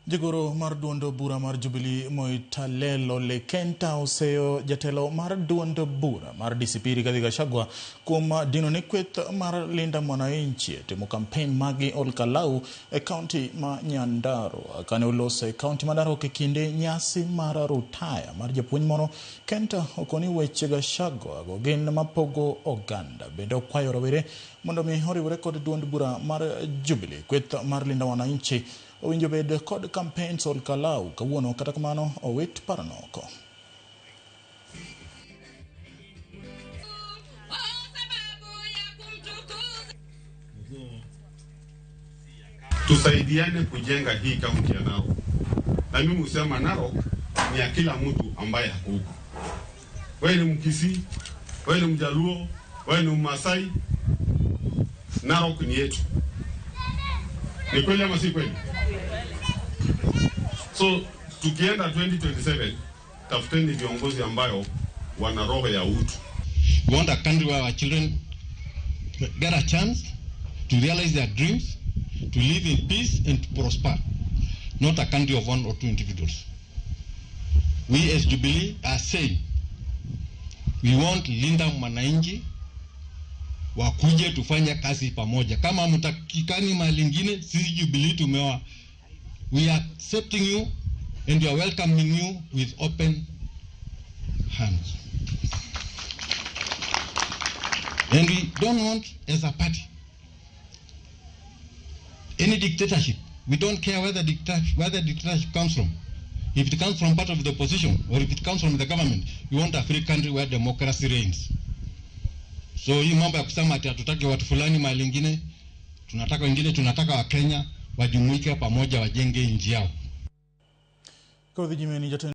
Jagoro mar duond bura mar Jubilee Moitalel Ole Kenta oseyo jatelo mar duond bura mar DCP Rigathi Gachagua kuom dino ne kweth mar Linda Mwananchi e timo kampen magi Olkalau e kaunti ma Nyandarua. Kane oloso e kaunti ma Narok e kinde nyasi mar rutaya mar japuonj moro, Kenta okoni weche Gachagua go gin mapogo oganda. Bende okwayo rawere mondo mi oriwre kod duond bura mar Jubilee. Kweth mar Linda Mwananchi owinjo bed kod campaigns Olkalau kawuono, kata kamano owit parono oko. Tusaidiane kujenga hii kaunti ya Narok, na mimi husema Narok ni ya kila mtu ambaye ako huko. Wewe ni Mkisii, wewe ni Mjaluo, wewe ni Mmasai, Narok ni yetu. Ni kweli ama si kweli? So tukienda 2027 tafuteni viongozi ambayo wana roho ya utu. We want a country where our children get a chance to realize their dreams, to live in peace and to prosper, not a country of one or two individuals. We as Jubilee are saying we want Linda Mwananchi wakuje tufanye kazi pamoja. Kama mtakikani mahali ingine, sisi Jubilee tumewa, we are accepting you and we are welcoming you with open hands. And we don't want, as a party, any dictatorship. We don't care where the dictatorship comes from. If it comes from part of the opposition or if it comes from the government, we want a free country where democracy reigns. So hii mambo ya kusema ati hatutaki watu fulani mahali ingine, tunataka wengine, tunataka Wakenya wajumuike pamoja wajenge nchi yao. Kodhi jimeni jatend